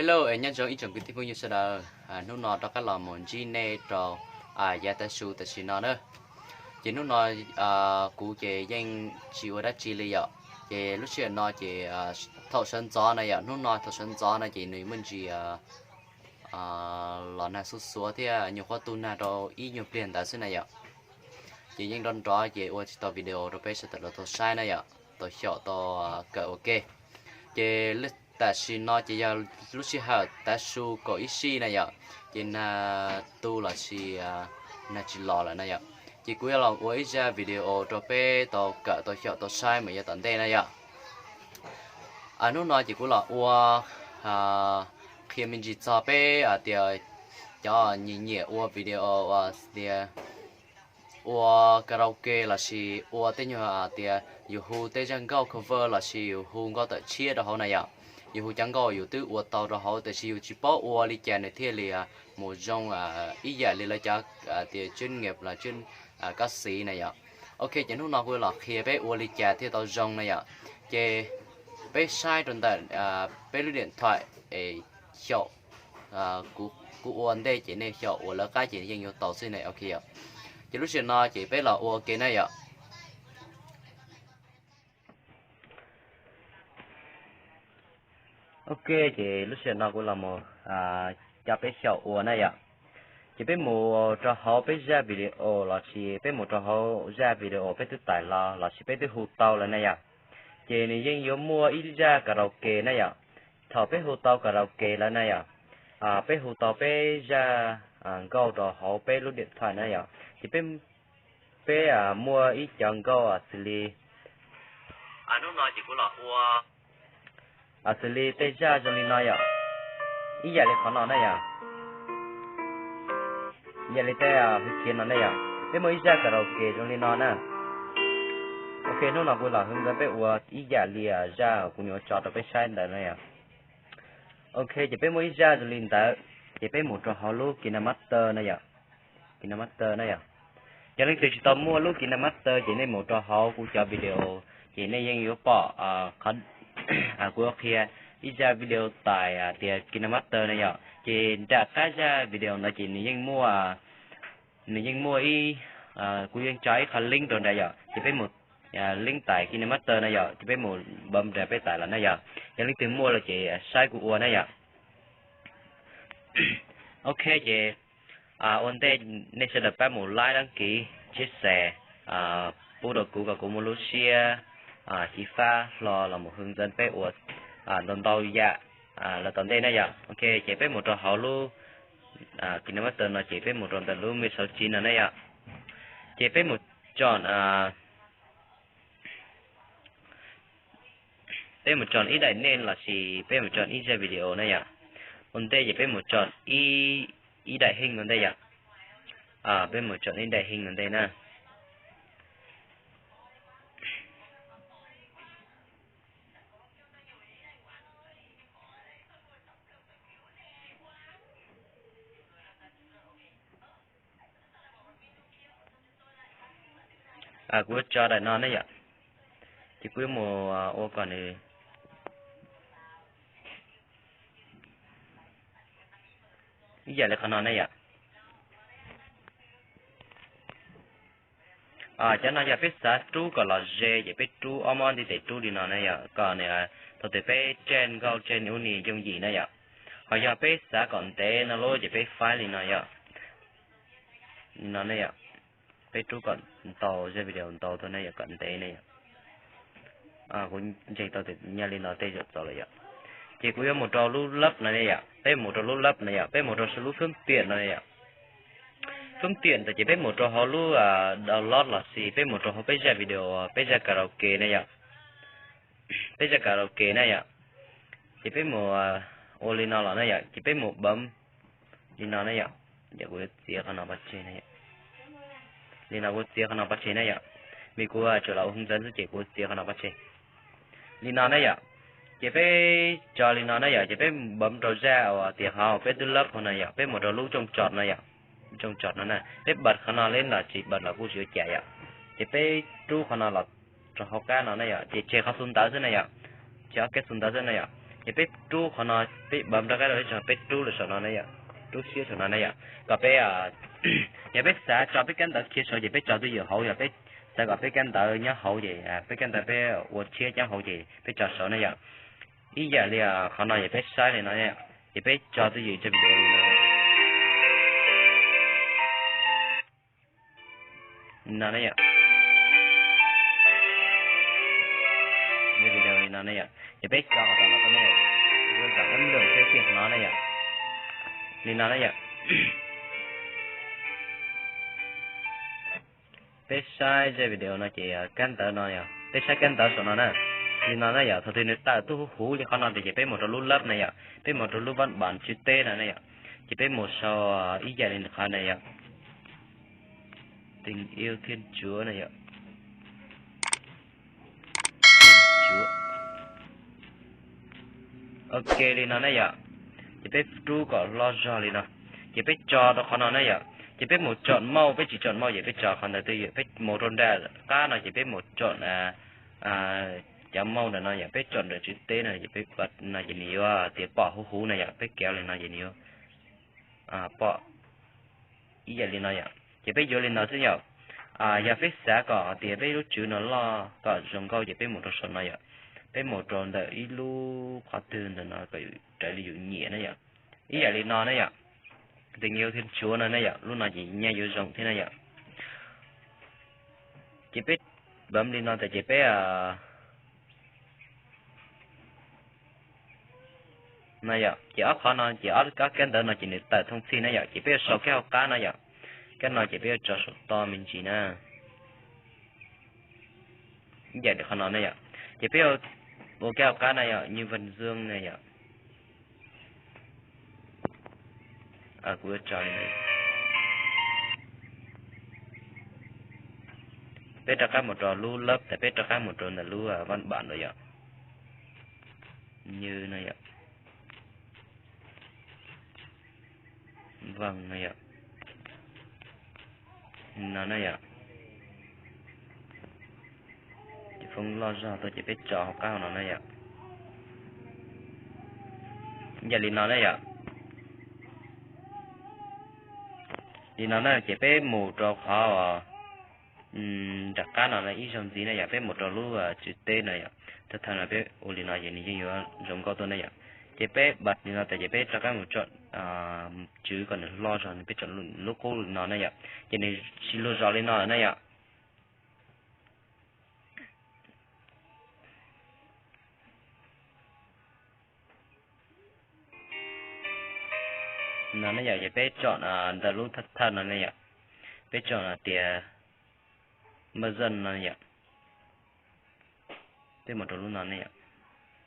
Hello, es nyob zoo ib tsoom kwv tij phooj ywg sawv daws. Hnub no rov qab los mus ntsib nej rau yav tav su tam sim no na. Ces hnub no kuv ces yeej tsis ua dab tsi li yom. Ces lub sij hawm no ces thaum sawv ntxov na yom, hnub no thaum sawv ntxov no ces nws muaj ntsis los nag xuab xuav thiab nyuam qhuav tu nag rau ib nyuag pliag ntawd xwb na yom. Ces yeej nrov nrov ces ua tsis tau video rau peb sawv daws los tau saib na yom, tau xyaum tau kawm ua ke. Ces tam sim no ces yog lub sij hawm tav su kaum ib sij na yom, ces nag tu los sis nag tsis los lawm na yom. Ces kuv yuav los ua ib zaj video rau peb tau kawm tau xyaum tau saib mus yav tom ntej na yom. Hnub no ces kuv los ua qhia me ntsis txog peb tias cov nyiam nyiam ua video tias ua karaoke los sis ua tej nyuag tias yus hu tej zaj nkauj cover los sis yus hu nkauj tawm tshiab rau hauv na yom. Yus hu cov nkauj yus twb ua tau rau hauv tiam sis yus tsis paub ua li cas nws thiaj li mus zoo ib yam li lawv cov tias chuyên nghiệp los chuyên ca sĩ na yom. Ok, ces hnub no kuv los qhia peb ua li cas thiaj tau zoo na yom. Ces peb saib rau ntawm peb lub điện thoại es xyaum kuv ua ntej ces nej xyaum ua lawv qab ces yeej yuav tau xwb na, ok yom. Ces lub sij hawm no ces peb los ua ke na yom. Ok, ces lub sij hawm no kuv los mus coj peb xyaum ua na yom. Ces peb mus rau hauv peb zaj video los sis peb mus rau hauv zaj video peb twb tải los los sis peb twb hu tau lawm na yom. Ces nws yeej yuav muaj ib zaj karaoke na yom. Thaum peb hu tau karaoke lawm na yom, peb hu tau peb zaj nkauj rau hauv peb lub điện thoại na yom, ces peb muaj ib cov nkauj xws li, hnub no ces kuv los ua xws li tej zaj zoo li no yom, ib yam li qhov no na yom, ib yam li tej hwj khiav no na yom, peb muaj ib zaj karaoke zoo li no na. Ok, hnub no kuv los hướng dẫn peb ua ib yam li zaj kuv nyuam qhuav tso rau peb saib ntawd na yom. Ok, ces peb muaj ib zaj zoo li ntawd, ces peb mus rau hauv lub KineMaster na yom. KineMaster na yom. Yog leej twg tsis tau muaj lub KineMaster ces nej mus rau hauv kuv cov video, ces nej yeej yuav pom kuv qhia ib zaj video tải tias KineMaster na yom. Ces nram qab zaj video ntawd ces nws yeej muaj, nws yeej muaj ib, kuv yeej tso ib qho link rau nrad yom, ces peb mus link tải KineMaster na yom, ces peb mus bấm nrad peb tải los na yom. Yog leej twg muaj lawm ces saib kuv ua na yom. Ok, ces ua ntej nej sawv daws pab mus like, đăng ký, chia sẻ pub rau kuv kom kuv muaj lub siab xyiv fab hlo los mus hướng dẫn peb ua ntau ntau yam lawm tom ntej na yom. Ok, ces peb mus rau hauv lub KineMaster no ces peb mus rau ntawm lub mười sáu chín no na yom. Ces peb mus chọn peb mus chọn ib đại nên los sis peb mus chọn ib zaj video na yom. Ua ntej ces peb mus chọn ib, ib đại hình ua ntej yom. Peb mus chọn ib đại hình ua ntej na. Kuv yuav tso daim no ne yom, ces kuv yuav mus ua kom nws ib yam li qhov no ne yom. Cov no yog peb xav rub kom los ze ces peb rub ob mob ntiv tes rub li no ne yom, kom nws thaum twg peb tsej nkauj tsej ub ni yooj yim ne yom. Ho yog peb xav kom ntev no lub ces peb faib li no yom. Li no ne yom, peb rub kom ntau zaj video ntau tuaj ne yom, kom ntev ne yom. Kuv ntseeg tau tias nyaj li no tej zaum txaus lawm yom. Ces kuv yuav mus rau lub lab no ne yom, peb mus rau lub lab no yom, peb mus rau lub phương tiện no ne yom. Phương tiện ntawd ces peb mus rau hauv lub download los sis peb mus rau hauv peb zaj video, peb zaj karaoke ne yom. Peb zaj karaoke ne yom. Ces peb mus ua li no los ne yom, ces peb mus bấm li no ne yom. Yog kuv txiav qhov no pov tseg ne yom. Li no kuv txiav qhov no pov tseg ne yom. Vim kuv tsuas los ua hướng dẫn xwb ces kuv txiav qhov no pov tseg. Li no ne yom. Ces peb tso li no ne yom, ces peb bấm rau zaj uas tias hauv peb twb lab hauv no yom, peb mus rau lub trong chọn no yom. Trong chọn no na, peb bật qhov no li los tsis bật los kuj tsis ua cas yom. Ces peb rub qhov no los rau hauv qab no ne yom, ces tseg qhov xu ntawv xwb ne yom. Tseg ob kab xu ntawv xwb ne yom. Ces peb rub qhov no, peb npam rov qab rau peb tso, peb rub lawm saum no na yom, rub siab saum no na yom, kom peb, yog peb xav tso peb kab ntawv khiav saud ces peb tso twj ywm hauv, yog peb xav kom peb kab ntawv nyob hauv ces peb kab ntawv peb ua tshiab coob hauv ces peb tso saud na yom. Ib yam li qhov no yog peb saib li no, ces peb tso twj ywm rau video li no. Li no na yom. Video li no na yom, ces peb tso qhov no, ua zam ib lwm peb thiaj hnov na yom. Li no na yom. Peb saib zaj video no ces kab ntawv no yog peb saib kab ntawv saum no na. Li no na yom, thaum twg nws tawm tuaj huv huv li qhov no ces peb mus rau lub lab na yom, peb mus rau lub văn bản chữ T no na yom, ces peb mus sau ib yam li qhov na yom, tình yêu Thiên Chúa na yom. Ok li no na yom, ces peb rub kom loj zog li no, ces peb tso rau qhov no na yom, ces peb mus chọn màu, peb tsis chọn màu ces peb tso qhov ntawd twj ywm, peb mus rau nram qab no ces peb mus chọn cov màu ntawm no yom, peb chọn nram chữ T no ces peb no ces nws yuav tias pom huv huv na yom, peb kéo li no ces nws yuav pom ib yam li no yom, ces peb yuav li no xwb yom. Yog peb xav kom tias peb lub chữ no loj kom zoo nkauj ces peb mus rau saum no yom, peb mus rau ntawm ib lub qhov twg ntawm no kom raws li yus nyiam na yom, ib yam li no na yom, tình yêu Thiên Chúa no na yom, lub no ces nyaj yuav zoo thiab na yom. Ces peb bấm li no tas ces peb no yom, ces ob qhov no ces ob kab ntawv no ces nws tawm thông tin na yom, ces peb yuav sau kab hauv qab na yom, kab no ces peb yuav tso saum toj me ntsis na. Ib yam li qhov no na yom, ces peb ua kab hauv qab na yom, như Văn Dương na yom. Kuv yuav tso li no. Peb rov qab mus rau lub lab tas peb rov qab mus rau ntawm lub văn bản no yom. Như no yom. Vâng no yom. No na yom. Ces foob loj zog tuaj ces peb tso hauv qab no na yom. Yam li no na yom. Li no na ces peb mus rau qhov nram qab no na ib zaug ntxiv na yom, peb mus rau lub chữ T no yom. Thawj thawj no peb ua li no ces nws yeej yuav zoo nkauj tuaj na yom. Ces peb bật li no tas ces peb rov qab mus chọn chữ kom nws loj zog, nws peb chọn lub qub li no na yom, ces nws sis luag zos li no na yom. No na yom, ces peb chọn ntawm lub thawj thawj no na yom, peb chọn tias maj dân no yom. Peb mus rau lub no ne yom,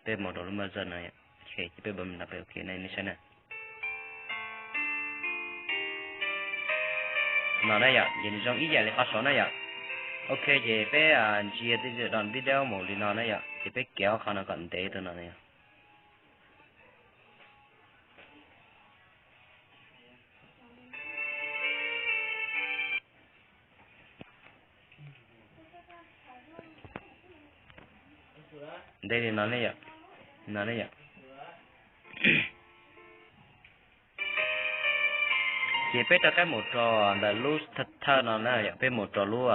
peb mus rau lub maj dân no yom. Ces peb bấm no peb ok ne, nej saib na. No na yom, ces nws zoo ib yam li qhov saud na yom. Ok, ces peb ntsia tej zam dom video mus li no na yom, ces peb kéo qhov no kom ntev rau no na yom. Ntev li no ne yom, no ne yom. Ces peb rov qab mus rau ntawm lub thawj thawj no na yom, peb mus rau lub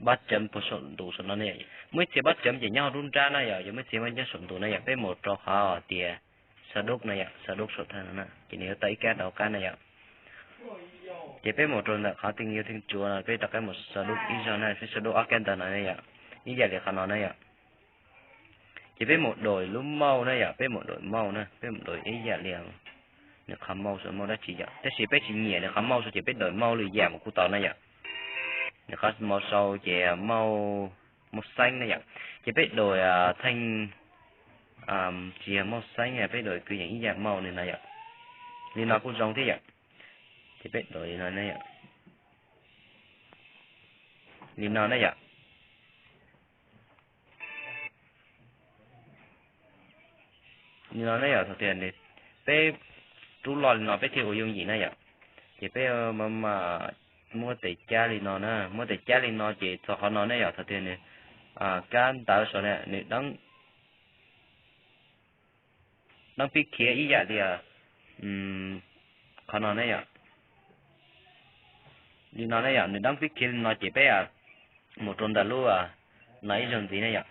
bab chấm puag saum ntus saum no ne yom. Muaj ib txhia bab chấm ces nyob hauv lub nrab na yom, yog muaj ib txhia nyob saum ntus na yom, peb mus rau qhov tias sa đúc na yom, sa đúc saum thawj no na, ces nws yuav tawm ib kab rau hauv qab na yom. Ces peb mus rau ntawm qhov tình yêu Thiên Chúa no, peb rov qab mus sa đúc ib zaug na, peb sa đúc ob kab ntawv no na yom, ib yam li qhov no na yom. Ces peb mus đổi lub màu na yom, peb mus đổi màu na, peb mus đổi ib yam li nws qhov màu saum màu dab tsi yom, tab sis peb tsis nyiam nws qhov màu saud ces peb đổi màu lwm yam mus kuj tau na yom. Nws qhov màu saud ces màu, màu xanh na yom, ces peb đổi thanh, tsis yog màu xanh, peb đổi kwv yees ib yam màu li no yom. Li no kuj zoo thiab yom. Ces peb đổi li no ne yom. Li no ne yom. Li no ne yom, thaum tias peb rub loj li no peb thiaj ua yooj yim na yom. Ces peb mam muab tes cab li no na, muab tes cab li no ces txog qhov no ne yom, thaum tias nws kab ntawv saud na nws deeb Dab pib khiav ib yam li qhov no ne yom. Li no ne yom, nws dab pib khiav li no ces peb mus rau ntawm lub no ib zaug ntxiv ne yom.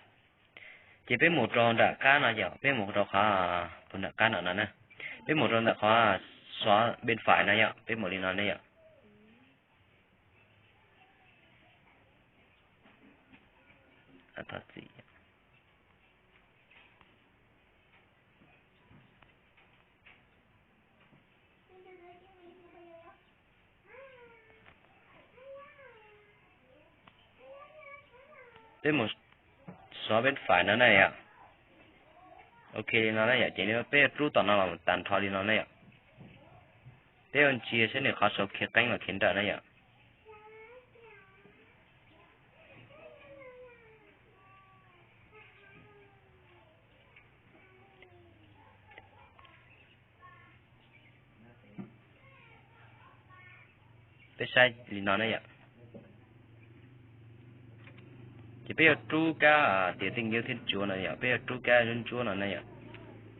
Ces peb mus rau nram qab no yom, peb mus rau qhov puag nram qab no no na. Peb mus rau ntawm qhov xov bên phải no yom, peb mus li no ne yom. Peb mus xov bên phải no ne yom. Ok li no ne yom, ces peb yuav rub tom no los tag nrho li no ne yom. Peb yuav ntsia saib nws qhov sau khiav qeeb los khiav nrawm ne yom. Peb saib li no ne yom. Ces peb yuav rub kab tias Tin Yêu Thiên Chúa no yom, peb yuav rub kab ntsuab ntsuab no ne yom.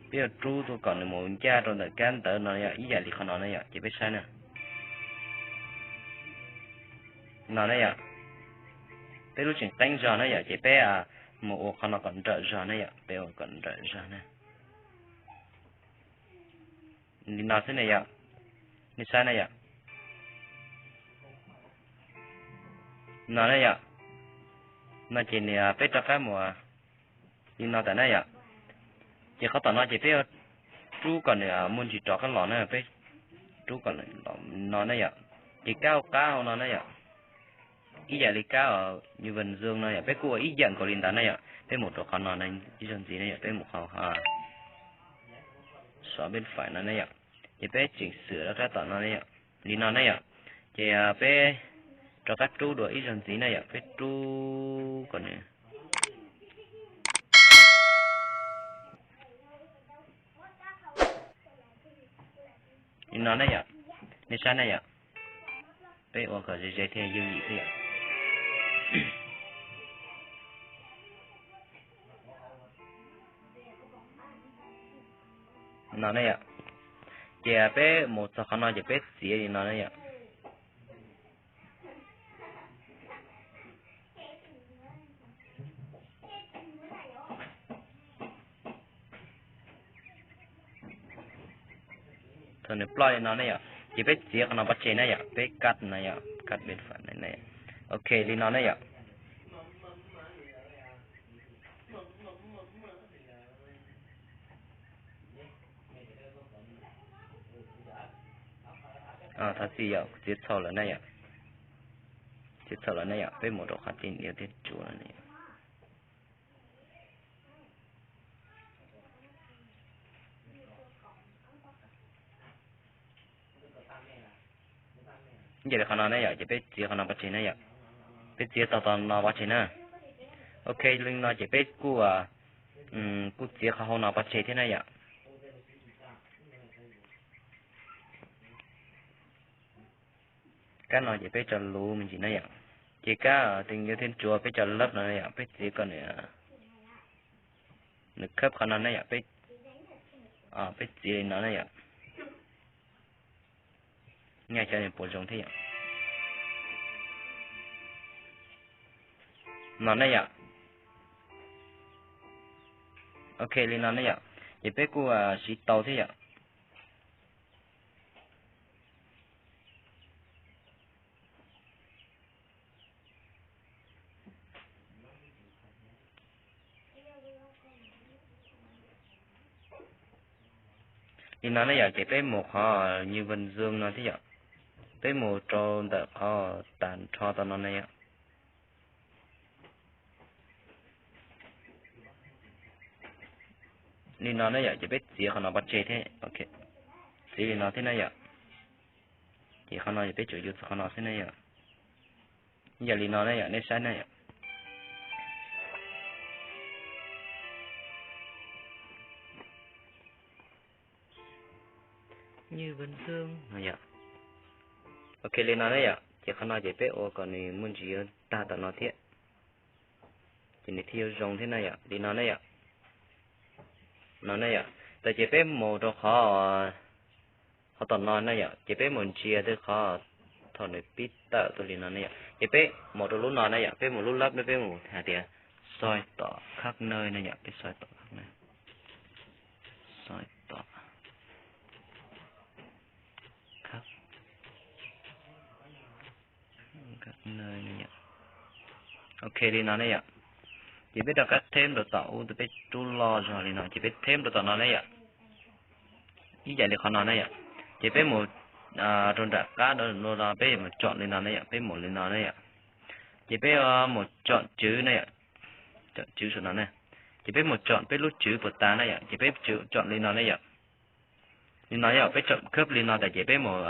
Peb yuav rub tuaj kom nws mus ncaj rau ntawm kab ntawv no yom, ib yam li qhov no ne yom, ces peb saib na. No ne yom. Peb lub tseem qeeb zog ne yom, ces peb mus ua qhov no kom nrawm zog ne yom, peb ua kom nrawm zog na. Li no xwb ne yom. Nej saib ne yom. No ne yom. No ces nws peb rov qab mus li no tas ne yom. Ces qhov tom no ces peb yuav rub kom nws muaj ntsis rov qab los na, peb rub kom no ne yom. Ces kab hauv qab hauv no ne yom. Ib yam li kab Như Vần Dương no yom, peb kuj ua ib yam nkaus li ntawd ne yom. Peb mus rau qhov no ib zaug ntxiv ne yom, peb mus qhov xov bên phải no ne yom. Ces peb chỉnh sửa rau qab tom no ne yom. Li no ne yom. Ces peb rov qab rub dua ib zaug ntxiv ne yom, peb rub kom nws li no ne yom. Nej saib ne yom. Peb ua kom ze ze thiaj yooj yim thiab yom. No ne yom. Ces peb mus txog qhov no ces peb txiav li no ne yom. Thaum nws ploj li no ne yom, ces peb txiav qhov no pov tseg na yom, peb cắt no yom, cắt bên phải này. Ok li no ne yom. Thov txim yom, kuv txiav txhaum lawm na yom. Txiav txhaum lawm na yom, peb mus rau qhov Tin Yêu Thiên Chúa no ne yom. Ces li qhov no ne yom, ces peb txiav qhov no pov tseg na yom. Peb txiav tau tom no pov tseg na. Ok li no ces peb kuj, kuj txiav qhov hauv no pov tseg thiab na yom. Kab no ces peb tso luv me ntsis na yom. Ces kab Tin Yêu Thiên Chúa peb tso lab no yom, peb txiav kom nws, nws khawb qhov no na yom, peb txiav li no na yom. Nyaj xyov nws puas zoo thiab yom. No ne yom. Ok li no ne yom. Ces peb kuj siv tau thiab yom. Li no ne yom, ces peb mus qhov Như Vần Dương no thiab yom. Peb mus rau ntawm qhov tag nrho tau no ne yom. Li no ne yom, ces peb txiav qhov no pov tseg thiab. Txiav li no thiab ne yom. Ces qhov no ces peb tsuas yuav txog qhov no xwb ne yom. Yog li no ne yom, nej saib ne yom. Như Vân Dương no yom. Ok li no ne yom, ces qhov no ces peb ua kom nws muaj ntsis yuav tag tom no thiab. Ces nws thiaj yuav zoo thiab na yom, li no ne yom. No ne yom, tas ces peb mus rau qhov, qhov tom no na yom, ces peb mus ntsia twb qhov thaum nws pib tawm tuaj li no na yom, ces peb mus rau lub no na yom, peb mus lub lab na, peb mus hais tias soi tom khab nawj na yom, peb soi tom khab nawj, soi tom khab nawj na yom. Ok li no ne yom. Ces peb rov qab theb rau tom ub, peb rub loj zog li no ces peb theb rau tom no ne yom. Ib yam li qhov no ne yom. Ces peb mus rau nram qab no, peb mus tsom li no ne yom, peb mus li no ne yom. Ces peb mus tsom tswv ne yom, tsom tswv saum no ne. Ces peb mus tsom peb lub tswv puas tas ne yom, ces peb tsom li no ne yom. Li no yom, peb tsom khab li no tas ces peb mus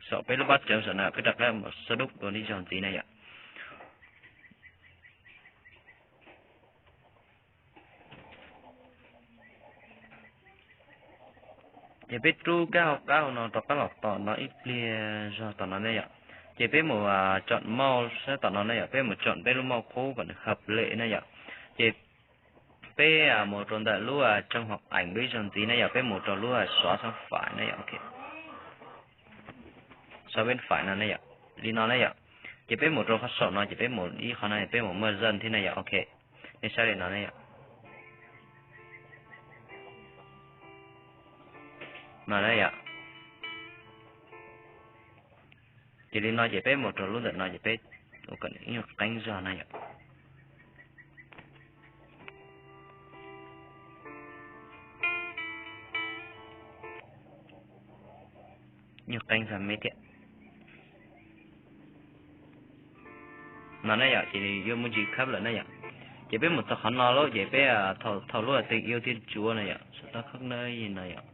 saum peb lub pab tseev saum no, peb rov qab mus xab dub dua ib zaug ntxiv na yom. Ces peb rub kab hauv qab hauv no rov qab los tom no ib pliag zog tom no ne yom. Ces peb mus tsom mauj sab tom no ne yom, peb mus tsom peb lub mauj qub kom nws hawm lem ne yom. Ces peb mus rau ntawm lub tseem hom eem dua ib zaug ntxiv ne yom, peb mus rau lub xov xab fais ne yom, ok. Xov bên phải no ne yom, li no ne yom. Ces peb mus rau qhov saum no ces peb mus ib qhov no peb mus maj zaj thiab ne yom, ok. Nej saib li no ne yom. No ne yom. Ces li no ces peb mus rau lub ntawm no ces peb ua kom ib nyuag qeeb zog na yom. Nyuag qeeb zog me thiab. No ne yom, ces yuav muaj ntsis khab lawm ne yom. Ces peb mus txog qhov no lawm ces peb thaum lub tình yêu Thiên Chúa no yom, saum toj khab nawj no yom.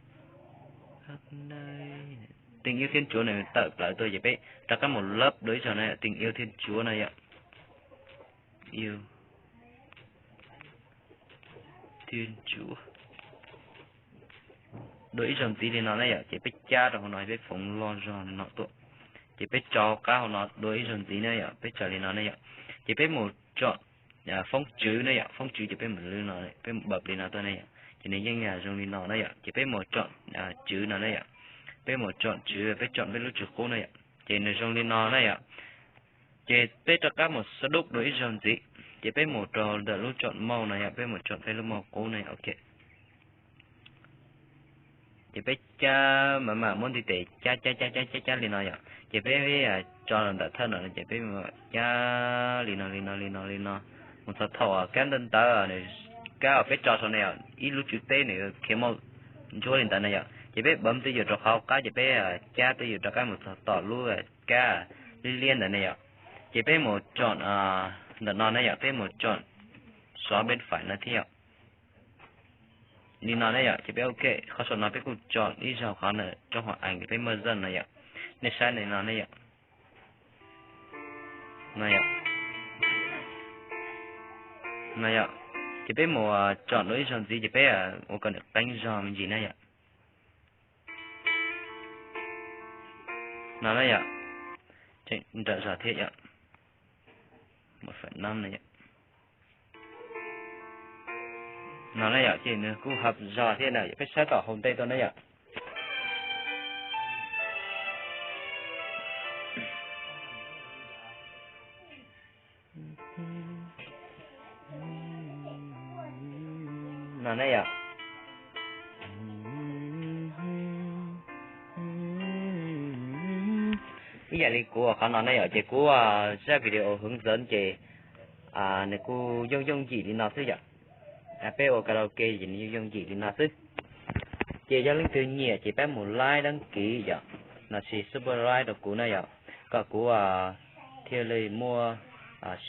Tình yêu Thiên Chúa nws tawm plaws tuaj ces peb rov qab mus lab dua ib zaug na yom, tình yêu Thiên Chúa no yom. Yêu Thiên Chúa. Dua ib zaug ntxiv li no na yom, ces peb cab rau hauv no peb foov loj zog no tuaj. Ces peb tso qab hauv no dua ib zaug ntxiv na yom, peb tso li no na yom. Ces peb mus tsom phóng trừ na yom, phóng trừ ces peb mus li no, peb mus bật li no tuaj na yom. Ces nws yeej zoo li no na yom, ces peb mus tsom trừ no na yom. Peb mus tsom trừ, peb tsom peb lub tswv qub na yom. Ces nws zoo li no na yom. Ces peb rov qab mus xab dub dua ib zaug ntxiv, ces peb mus rau ntawm lub tsom mauj no yom, peb mus tsom peb lub mauj qub na yom, ok. Ces peb cab mam mam muab ntiv tes cab cab cab cab cab cab li no yom, ces peb tso los ntawm thawj no ces peb cab li no li no li no li no, mus txog thaum kab ntawd ntawd, kab uas peb tso saum no yom, ib lub tswv teb nws khiav muaj ntsuab li ntawd na yom, ces peb bấm twj ywm rau qhov qab ces peb cab twj ywm rov qab mus txog tom lub kab liab liab ntawd na yom. Ces peb mus tsom ntawm no na yom, peb mus tsom xov bên phải no thiab yom. Li no na yom, ces peb ok, qhov saum no peb kuj tsom ib zaug qhov ntawm trong hòm ảnh peb maj zaj no yom. Nej saib li no ne yom. No yom. No yom. Ces peb mus tsom dua ib zaug ntxiv ces peb ua kom nws qeeb zog me ntsis na yom. No na yom. Nrawm zog thiab yom. Một phần năm na yom. No na yom, ces nws kuj hợp zog thiab na, peb saib tom hauv ntej tuaj na yom. No ne yom. Ib yam li kuv qhov no ne yom, ces kuv zaj video hướng dẫn ces nws kuj yooj yooj yim li no xwb yom. Peb ua karaoke ces nws yooj yooj yim li no xwb. Ces yog leej twg nyiam ces pab mus like đăng ký yom, los sis subscribe rau kuv na yom, kom kuv thiaj li muaj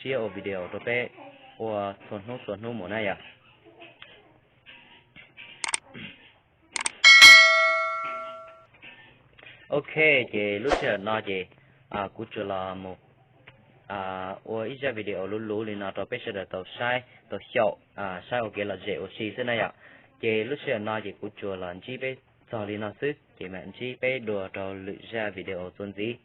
siab ua video rau peb ua txhua hnub txhua hnub mus na yom. Ok, ces lub sij hawm no ces kuv tsuas los mus ua ib zaj video luv luv li no rau peb sawv daws tau saib tau xyaum, saib ua kev lom zem ua si xwb na yom. Ces lub sij hawm no ces kuv tsuas los ntsib peb txog li no xwb, ces mam ntsib peb dua rau lwm zaj video txuas ntxiv.